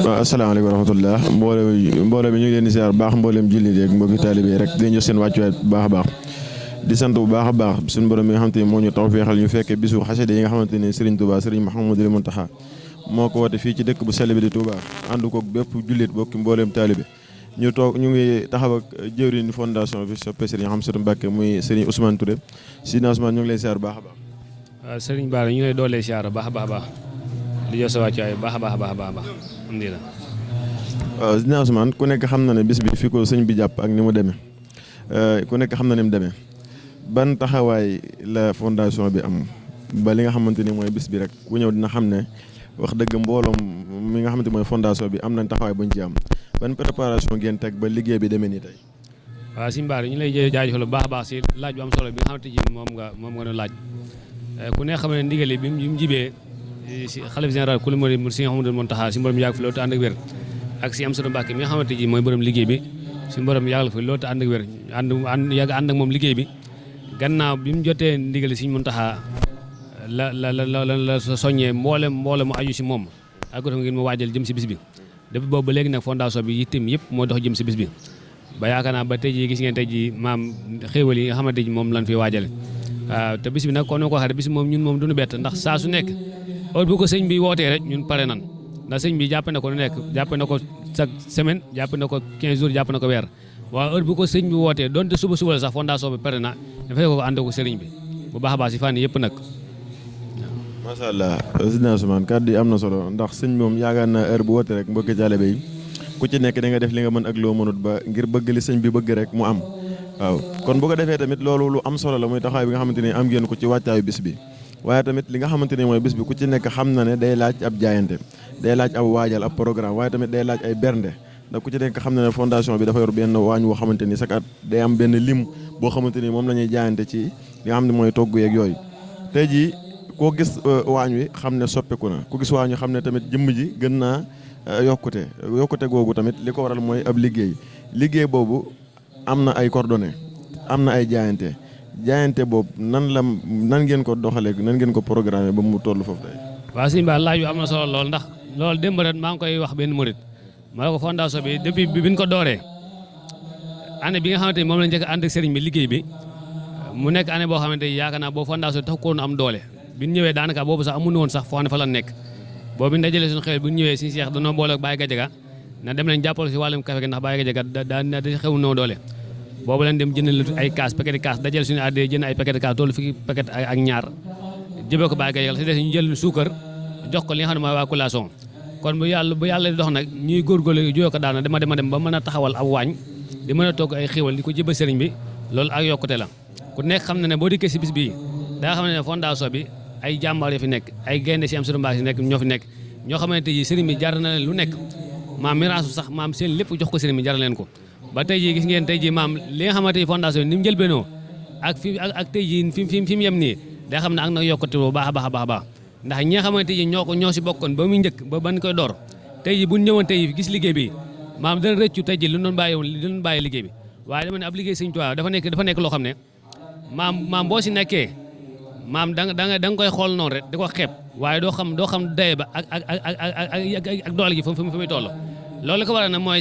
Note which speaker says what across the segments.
Speaker 1: waaw asalaamaaleykum wa rahmatulah mbooloo mi ñu ngi leen di ziar baax mbooleem jullit yeeg mbokki taalibe yi rek di jox seen wàccuwaay bu baax a baax di sant bu baax a baax suñu borom mi nga xamante ni moo ñu tawfeexal ñu fekkee bisu xasida yi nga xamante ni Serigne Touba Serigne Mouhamadou Mountakha moo ko woote fii ci dëkk bu sell bi di Touba ànd ko bépp jullit bokki mbooleem taalibe ñu ngi taxaw ak jëwriñ fondation bi soppe Serigne Hamsatou Mbacké muy Serigne Ousmane Touré Sidna Ousmane ñu ngi lay ziar baax a baax.
Speaker 2: waaw Serigne Bara ñu ngi lay doolee ziar baax a baax di jox sa wàccuwaay baax a baax alhamdulilah.
Speaker 1: waaw Sidna Ousmane ku nekk xam na ne bis bi fi ko sëñ bi jàpp ak ni mu demee ku nekk xam na ni mu demee ban taxawaay la fondation bi am ba li nga xamante ni mooy bis bi rek ku ñëw dina xam ne wax dëgg mbooloom mi nga xamante mooy fondation bi am nañ taxawaay buñ ci am ban préparation ngeen teg ba liggéey bi demee nii tey.
Speaker 2: waaw Serigne Bara ñu lay jaajëfal bu baax a baax si laaj bu am solo bi nga xamante ji moom nga doon laaj ku ne xam ne ndigal bi mu jibee si xalifa général ku murid Serigne Mouhamadou Mountakha si mborom yàgg fi loolu te ànd ak wér ak si Hamsatou Mbacké mi nga xamante ji mooy borom liggéey bi si mborom yàggal fi loolu te ànd ak wér yàgg ànd ak moom liggéey bi gannaaw bi mu jotee ndigal Serigne Mountakha la soññee mboolem mu aju si moom ak ko ngeen ma waajal jëm si bis bi depuis boobu ba léegi nag fondation bi yittim yëpp moo dox jëm si bis bi ba yaakaar naa ba tey jii gis ngeen tey jii maam xéewal yi nga xamante ji moom lan fi waajale waaw te bis bi nag kon ko waxee bis bi moom ñun moom duñu bett ndax saa su nekk heure bu ko sëñ bi wootee rek ñun pare nan ndax sëñ bi jàpp na ko lu nekk jàpp na ko chaque semaine jàpp na ko 15 jours jàpp na ko weer waaw heure bu ko sëñ bi wootee donte suba la sax fondation bi pare na dafay ko ànd ko sëriñ bi bu baax a baax si fànn yëpp nag.
Speaker 1: macha allah Sidna Ousmane kàddu yi am na solo ndax sëñ moom yaakaar naa heure bu woote rek mbokki taalibe yi ku ci nekk da nga def li nga mën ak loo mënut ba ngir bëgg li sëñ bi bëgg rek mu am waaw kon bu ko defee tamit loolu lu am solo la muy taxawaay bi nga xamante ni am ngeen ko ci wàccaayu bis bi waaye tamit li nga xamante ni mooy bis bi ku ci nekk xam na ne day laaj ab jaayante day laaj ab waajal ab programme waaye tamit day laaj ay bernde ndax ku ci nekk xam na ne fondation bi dafa yor benn waañ woo xamante ni chaque at day am benn lim boo xamante ni moom la ñuy jaayante ci li nga xam ne mooy togg yeeg yooyu tey jii koo gis waañ wi xam ne soppeeku na ku gis waañ wi xam ne tamit jëmm ji gën naa yokkute googu tamit li ko waral mooy ab liggéey boobu am na ay coordonnées am na ay jaayante boobu nan ngeen ko doxalee nan ngeen ko programmé ba mu toll foofu tey.
Speaker 2: waaw Serigne Bara laaj bi am na solo lool ndax loolu démb rek maa ngi koy wax benn murit ma ne ko fondation bi depuis bi ñu ko dooree année bi nga xamante ni moom la njëkk a ànd ak sëriñ bi liggéey bi mu nekk année boo xamante ni yaakaar naa boo fondation tax ko woon am doole bi ñu ñëwee daanaka boobu sax amuñu woon sax foo xam ne fa la nekk boobu ñu dajale suñu xel bu ñu ñëwee suñu Cheikh dañoo boole ak Baye Gadiaga na dem nañ jàppal si wàllum café gi ndax Baye Gadiaga da xew noo doole boobu lañ dem jënd ay kaas paquet kaas dajale suñu addee jënd ay paquet kaas toolu fukki paquet ak ñaar jëbee ko Baye Gadiaga si des ñu jël suukar jox ko li nga xam ne mooy waa collation kon bu yàlla di dox nag ñuy góorgóorlu jóo ko daana dema dem ba mën a taxawal ab waañ di mën a togg ay xéwal di ko jëba sëriñ bi loolu ak yokkute la ku nekk xam na ne boo dikkee si bis bii daa xam ne fondation bi ay jàmbaar yi fi nekk ay gaynde si Hamsatou Mbacké nekk ñoo fi nekk ñoo xamante ji sëriñ bi jar na leen lu nekk maam miraasu sax maam seen lépp jox ko sëriñ bi jar leen ko ba tey ji gis ngeen tey ji maam li nga xamante ji fondation bi ni mu njëlbeenoo ak tey ji fi mu yem nii day xam ne ak na yokkute bu baax a baax ndax ñi nga xamante ji ñoo si bokkoon ba muy njëkk ba ban koy door tey ji bu ñëwoon tey gis liggéey bi maam dana rëccu tey ji lu doon bàyyi liggéey bi waaye dama ne ab liggéey Sëriñ Tuubaa dafa nekk loo xam ne maam boo si nekkee maam da nga koy xool noonu rek di ko xeeb waaye doo xam daye ba ak doole gi fu muy toll loolu ko waral nag mooy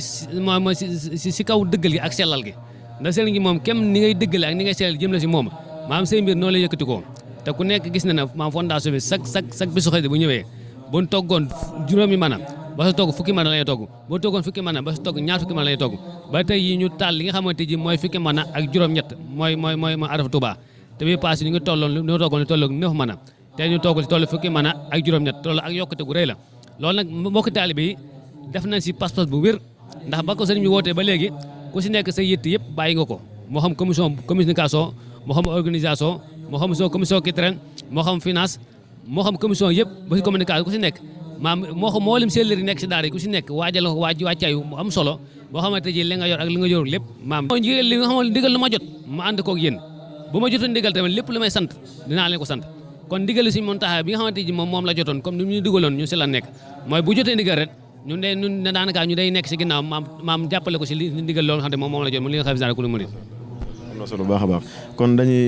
Speaker 2: si kaw dëggal gi ak sellal gi ndax sëriñ gi moom kem ni ngay dëggale ak ni ngay sellal jëm la si moom maam say mbir noonu la yëkkati ko te ku nekk gis na ne maam fondation bi chaque bisu xëy bu ñëwee bu ñu toggoon juróomi mën a ba sa togg fukki mën a lay togg boo toggoon fukki mën a ba sa togg ñaar fukki mën a lay togg ba tey yi ñu taal li nga xamante ji mooy fukki mën a ak juróom-ñett mooy arafa Touba te bii passé ñu ngi toggoon lu tolloog 9 mën a te ñu togg ci toll fukki mën a ak juróom-ñett toll ak yokkute gu rëy la loolu nag mbokki taalibe yi def nañ si pas-pas bu wér ndax ba ko sëriñ bi wootee ba léegi ku si nekk sa yitt yëpp bàyyi nga ko moo xam communication moo xam organisation moo xam commission culturelle moo xam finance moo xam commission yëpp ba si communication ku si nekk maam moo xam moo lim selleri nekk si daara yi ku si nekk waajal ko wàccaayu mu am solo boo xamante ji li nga yor ak li nga yorul lépp maam li nga xam ndigal lu ma jot ma ànd koog yéen bu ma jotoon ndigal tamit lépp lu may sant dinaa leen ko sant kon ndigal Sëriñ Mountakha bi nga xamante ji moom la jotoon comme ni ñu digaloon ñu si la nekk mooy bu jotee ndigal rek ñun daanaka ñu day nekk si ginnaaw maam jàppale ko si li ndigal loolu nga xam ne moom la jot mu li nga xam ne ku lu murid
Speaker 1: am na solo bu baax a baax kon dañuy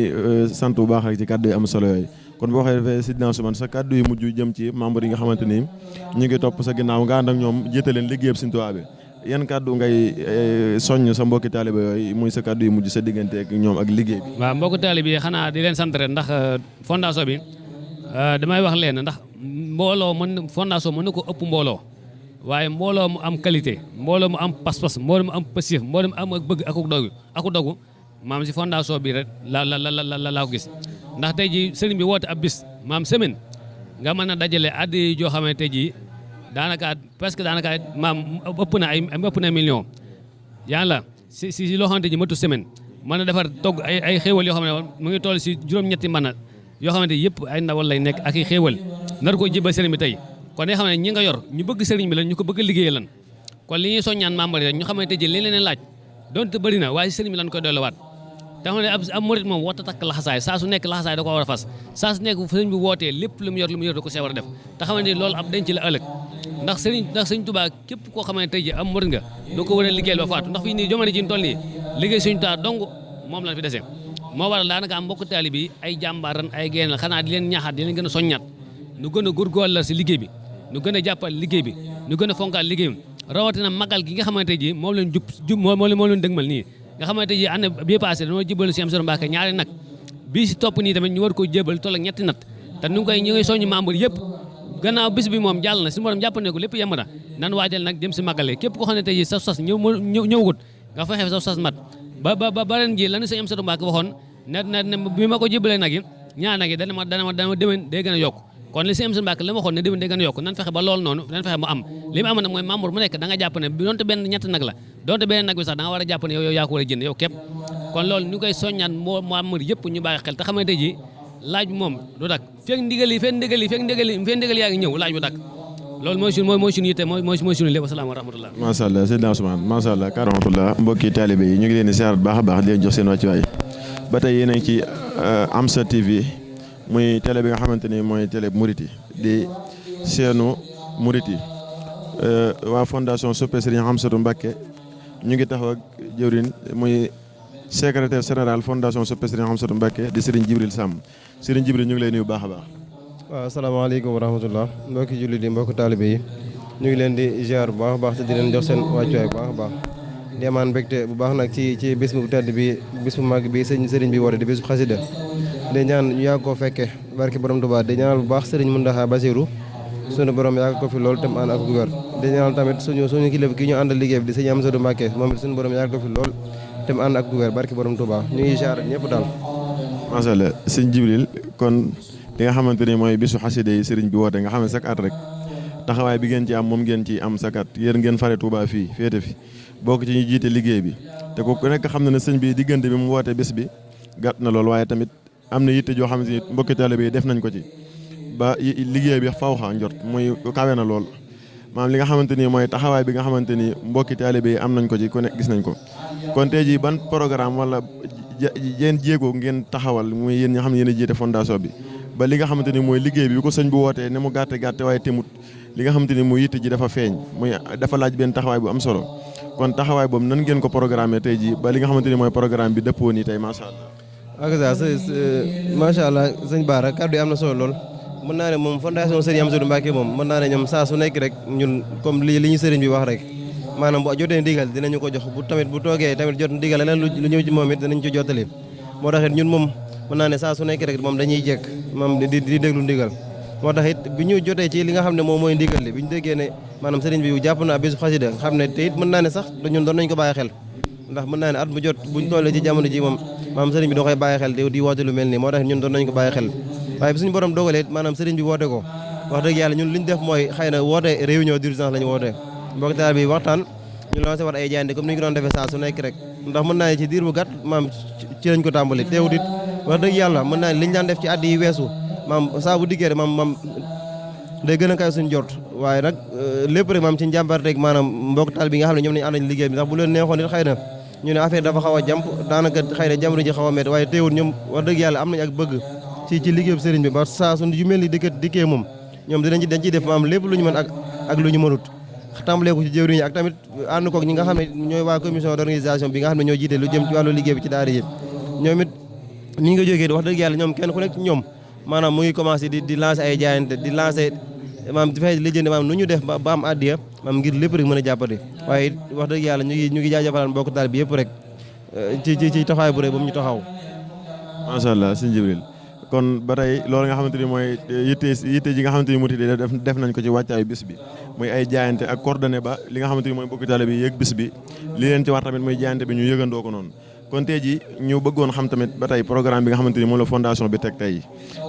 Speaker 1: sant bu baax rek ci kàddu yi am solo yooyu kon boo waxee dafay Sidna Ousmane sa kàddu yu mujj jëm ci membre yi nga xamante ni ñu ngi topp sa ginnaaw nga ànd ak ñoom jiite leen liggéeyam Sëriñ Tuubaa bi yan kàddu ngay soññ sa mbokki taaliba yooyu muy sa kàddu yu mujj sa diggante ak ñoom ak liggéey bi.
Speaker 2: waaw mbokki taaliba yi xanaa di leen sant rek ndax fondation bi damay wax leen ndax mbooloo fondation mën na ko ëpp mbooloo waaye mbooloo mu am qualité mbooloo mu am pas-pas mbooloo mu am passif mbooloo mu am ak bëgg aku dogu maam si fondation bi rek laa ko gis ndax tey ji sëriñ bi woote ab bis maam semaine nga mën a dajale addi joo xam ne tey ji daanaka maam ëpp na million yàlla si loo xamante ji matu semaine mën a defar togg ay xéewal yoo xam ne mu ngi toll si juróom-ñetti mën a yoo xamante yëpp ay ndawal lay nekk ak i xéewal nar ko jébal sëriñ bi tey kon day xam ne ñi nga yor ñu bëgg sëriñ bi lan ñu ko bëgg liggéey lan kon li ñuy soññaan membre yi rek ñu xamante ji li leen laaj donte bëri na waaye sëriñ bi lan koy dolliwaat te xam ne ab murit moom warta takk laxasaay saa su nekk laxasaay da ko war a fas saa su nekk sëriñ bi wootee lépp lu mu yor da ko see war a def te xam ne loolu ab denc la ëllëg ndax sëriñ Tuubaa képp koo xamante tey ji am murit nga doo ko war a liggéeyal ba faatu ndax fii nii jamono ji ñu toll nii liggéey sëriñ Tuubaa dong moom lañ fi dese moo waral daanaka am mbokk taali bi ay jàmbaaran ay génn la xanaa di leen ñaaxaat di leen gën a soññaat nu gën a góorgóorlu si liggéey bi nu gën a jàppal liggéey bi nu gën a fonkaat liggéey bi rawatina magal gi nga xamante ji moom leen moom leen dëgmal nii nga xamante ji année bii passé dañoo jébal si am solo Mbàkke ñaari nag bii si topp nii tamit ñu war koo jébal toll ak ñetti nat te ñu ngi soññu membre yëpp gannaaw bis bi moom jàll na si morom jàpp ne ko lépp yem na nan waajal nag jëm si magale képp koo xam ne tey ji sa sas ñëwgut nga fexe sa sas mat ba ren ji lanu sëñ am solo Mbàkke waxoon ne bi ma ko jébalee nag yi ñaar nag yi dana ma déwén day gën a yokk kon li si am solo Mbàkke la ma waxoon ne déwén day gën a yokk nan fexe ba loolu noonu nan fexe mu am li mu am nag mooy membre mu nekk da nga jàpp ne donte benn ñett nag la donte benn nag bi sax da nga war a jàpp ne yow yaa ko war a jënd yow képp kon loolu ñu koy soññaan membre yëpp ñu bàyyi xel te xamante ji laaj bi moom du dak fekk ndigal yaa ngi ñëw laaj bu dak loolu mooy suñu yitte mooy suñu lépp asalaam wa rahmatullah
Speaker 1: macha allah Seydina Ousmane macha allah ka rahmatullah mbokki taalibe yi ñu ngi leen di siyaar baax a baax di leen jox seen wàccuwaay ba tey yéen a ngi ci Amsa TV muy télé bi nga xamante ni mooy télé murit yi di seenu murit yi waa fondation Soppe Serigne Amsatou Mbacké ñu ngi taxaw ak jëwriñ muy secrétaire général fondation Soppe Serigne Amsatou Mbacké di Serigne Jibril Samb Serigne Jibril ñu ngi lay nuyu baax a baax.
Speaker 3: waaw asalaamaaleykum wa rahmatullah mbokki jullit yi mbokki taalibe yi ñu ngi leen di ziar bu baax a baax te di leen jox seen wàccuwaay bu baax a baax di amaan mbégte bu baax nag ci bis bu tedd bi bis bu màgg bi sëriñ bi woote di bis bu xasida di ñaan ñu yàgg koo fekke barke borom Tuubaa di ñaanal bu baax sëriñ Muntaxa Basiru sunu borom yàgg ko fi lool te mu ànd ak wér di ñaanal tamit suñu kilifa ki ñu àndal liggéey bi di sëriñ Amsatou Mbacké moom it suñu borom yàgg ko fi lool te mu ànd ak wér barke borom Tuubaa ñu ngi ziar ñëpp daal
Speaker 1: macha allah sëñ Jibril kon li nga xamante ni mooy bisu xasida yi sëriñ bi woote nga xam ne chaque at rek taxawaay bi ngeen ci am moom ngeen ci am chaque at yéen ngeen fare Touba fii féete fi bokk ci ñu jiite liggéey bi te ku nekk xam na ne sëñ bi diggante bi mu woote bés bi gàtt na lool waaye tamit am na yitte joo xamante ni mbokki taalibe yi def nañ ko ci ba liggéey bi faw xa njort muy kawe na lool maanaam li nga xamante ni mooy taxawaay bi nga xamante ni mbokki taalibe yi am nañ ko ci ku nekk gis nañ ko kon tey jii ban programme wala yéen jéego ngeen taxawal muy yéen ñi xam ne yéen a jiite fondation bi ba li nga xamante ni mooy liggéey bi ko sëñ bu wootee ne mu gàtte waaye temut li nga xamante ni mooy yitte ji dafa feeñ muy dafa laaj benn taxawaay bu am solo kon taxawaay boobu nan ngeen ko programmé tey jii ba li nga xamante ni mooy programme bi dëppoo nii tey macha allah.
Speaker 3: ak macha allah sëñ Bara kàddu yi am na solo lool mën naa ne moom fondation Serigne Amsatou Mbacké moom mën naa ne ñoom saa su nekk rek ñun comme li ñu sëriñ bi wax rek maanaam bu jotee ndigal dinañu ko jox bu tamit bu toogee tamit jot ndigal leneen lu ñëw ci moom it dinañ ci jottali moo tax it ñun moom mën naa ne saa su nekk rek moom dañuy jekk moom di déglu ndigal moo tax it bi ñu jotee ci li nga xam ne moom mooy ndigal li bi ñu déggee ne maanaam sëriñ bi jàpp na bisu xasida xam ne te it mën naa ne sax ñun doon nañ ko bàyyi xel ndax mën naa ne at bu jot buñ tollee ci jamono ji moom maanaam sëriñ bi da koy bàyyi xel di woote lu mel nii moo tax ñun doon nañ ko bàyyi xel waaye bi suñu borom dogalee maanaam sëriñ bi woote ko wax dëgg yàlla ñun li ñu def mooy xëy na woote réunion d'urgence la ñu woote mbokk taal bi waxtaan ñu lancé war ay jaayante comme ni ñu ko doon defee saa su nekk rek ndax mën naa ne ci diir bu gàtt maam ci lañ ko tàmbali teewut it wax dëgg yàlla mën naa ne liñ daan def ci at yi weesu maam saa bu diggee rek maam day gën a kay suñu jort waaye nag lépp rek maam ci njàmbar rek maanaam mbokk taal bi nga xam ne ñoom nañu ànd nañ liggéey bi ndax bu leen neexoon it xëy na ñu ne affaire dafa xaw a jàmp daanaka xëy na jamono ji xaw a métti waaye teewut ñoom wax dëgg yàlla am nañ ak bëgg ci liggéey bu sëriñ bi ba saa suñu yu mel ni dikkee moom ñoom dañ ciy def maam lépp lu ñu mën ak lu ñu mënut tàmbalee ko ci jëwriñ ak tamit ànd koog ñi nga xam ne ñooy waa commission d'organisation bi nga xam ne ñoo jiite lu jëm ci wàllu liggéey bi ci daara yi ñoom it ni nga jógee wax dëgg yàlla ñoom kenn ku nekk ci ñoom maanaam mu ngi commencé di lancer ay jaayante di lancer maanaam di fay lijjanti maanaam nu ñu def ba am addiya maanaam ngir lépp rek mën a jàppandi waaye wax dëgg yàlla ñu ngi jaajëfal mbokk taal bi yëpp rek ci taxawaay bu rëy ba mu ñu taxaw.
Speaker 1: macha allah sëñ Jibril kon ba tey loolu nga xamante ni mooy yitte ji nga xamante ni murid def nañ ko ci wàccaayu bis bi muy ay jaayante ak coordonné ba li nga xamante ni mooy mbokk taal bi yëg bis bi li leen ci war tamit mooy jaayante bi ñu yëgandoo ko noonu kon tey ji ñu bëggoon xam tamit ba tey programme bi nga xamante ni moom la fondation bi teg tey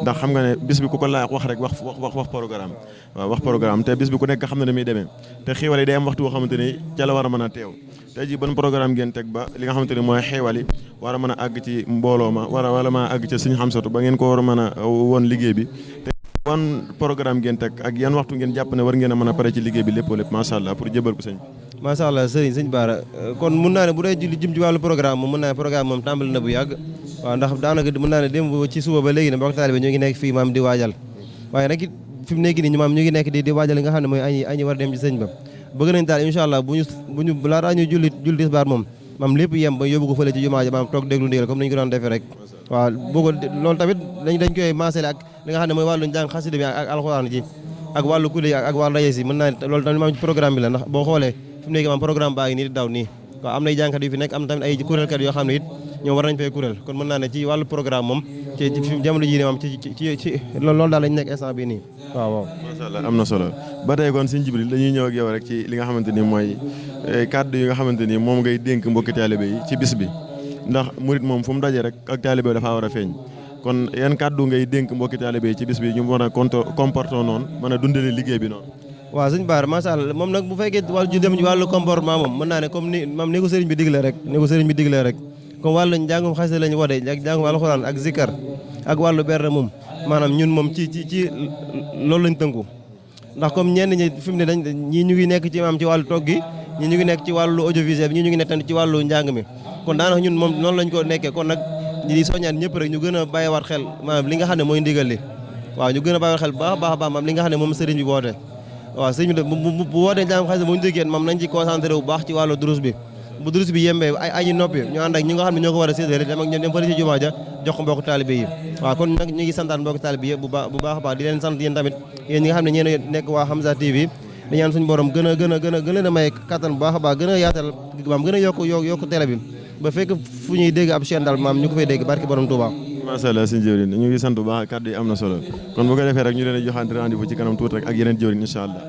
Speaker 1: ndax xam nga ne bis bi ku ko laax wax rek wax programme waaw wax programme te bis bi ku nekk xam na ne muy demee te xéewal yi day am waxtu boo xamante ni ca la war a mën a teew tey ji ban programme ngeen teg ba li nga xamante ni mooy xéewal yi war a mën a àgg ci mbooloo ma wala ma àgg ci Sëñ Xamsatu ba ngeen ko war a mën a woon liggéey bi te ban programme ngeen teg ak yan waxtu ngeen jàpp ne war ngeen a mën a pare ci liggéey bi lépp macha allah pour jëbal ko sëñ
Speaker 3: macha allah sëñ Bara kon mun naa ne bu dee jëm ci wàllu programme moom mun naa ne programme moom tàmbali na bu yàgg waaw ndax daanaka mën naa ne démb ci suba ba léegi ne mbokk taalibe ñu ngi nekk fii maam di waajal waaye nag fi mu nekk nii maam ñu ngi nekk di waajal li nga xam ne mooy añi war dem ci sëñ ba bëgg nañ daal incha allah bu ñu laataa ñu julli tisbaar moom maam lépp yem ba yóbbu ko fële ci jumaa ja maam toog déglu ndigal comme ni ñu ko doon defee rek waaw boo loolu tamit dañ koy maasale ak li nga xam ne mooy wàllu njàng xasida bi ak alxuraan ji ak wàllu kulli ak wàllu rajes yi mën naa loolu tamit maam ci programme bi la ndax boo xoolee fi mu nekk maam programme baa ngi nii di daw nii waaw am nay jàngkat yu fi nekk am tamit ay kuréelkat yoo xam ne it ñoom war nañ fay kuréel kon mën naa ne ci wàllu programme moom ci jamono jii ne moom ci loolu daal lañ nekk instant bii nii waaw
Speaker 1: macha allah am na solo ba tey kon sëñ Jibril dañuy ñëw ak yow rek ci li nga xamante ni mooy kàddu yi nga xamante ni moom ngay dénk mbokki taalibe yi ci bis bi ndax murit moom fu mu daje rek ak taalibe dafa war a feeñ kon yan kàddu ngay dénk mbokki taalibe yi ci bis bi ñu mën a comporter noonu mën a dundale liggéey bi noonu
Speaker 3: waaw sëñ Bara macha allah moom nag bu fekkee wàllu dem ci wàllu comportement moom mën naa ne comme ni ko sëriñ bi diglee rek comme wàllu njàngum xasida lañu wode ak njàngum alxuraan ak zikar ak wàllu berne moom maanaam ñun moom ci loolu lañ tënku ndax comme ñenn ñi fi mu ne ñii ñu ngi nekk ci maam ci wàllu togg gi ñii ñu ngi nekk ci wàllu audiovisuel bi ñii ñu ngi nekk tamit ci wàllu njàng mi kon daanaka ñun moom noonu lañ ko nekkee kon nag ñi di soññaan ñëpp rek ñu gën a bàyyiwaat xel maanaam li nga xam ne mooy ndigal li waaw ñu gën a bàyyiwaat xel baax maam li nga xam ne moom sëriñ bi woote waaw sëriñ bi bu wootee njàng xasida bu ñu déggee moom nañ ci concentré bu baax ci wàllu durus bi bu durus bi yembee ay noppi ñu ànd ak ñi nga xam ne ñoo ko war a séddale dem ak ñoom dem fële ci jumaa ja jox ko mbokk taalibe yi waaw kon nag ñu ngi santaan mbokk taalibe yi bu baax a baax di leen sant yéen tamit yéen ñi nga xam ne ñeen nekk waa Hamza TV di ñaan suñu borom gën a leen a may kattan bu baax a baax gën a yaatal maam gën a yokk télé bi ba fekk fu ñuy dégg ab chaîne daal maam ñu ko fay dégg barki borom Touba
Speaker 1: macha allah sëñ jëwriñ ñu ngi sant bu baax kàddu yi am na solo kon bu ko defee rek ñu leen a joxante rendez-vous ci kanam tuuti rek ak yeneen jëwriñ incha allah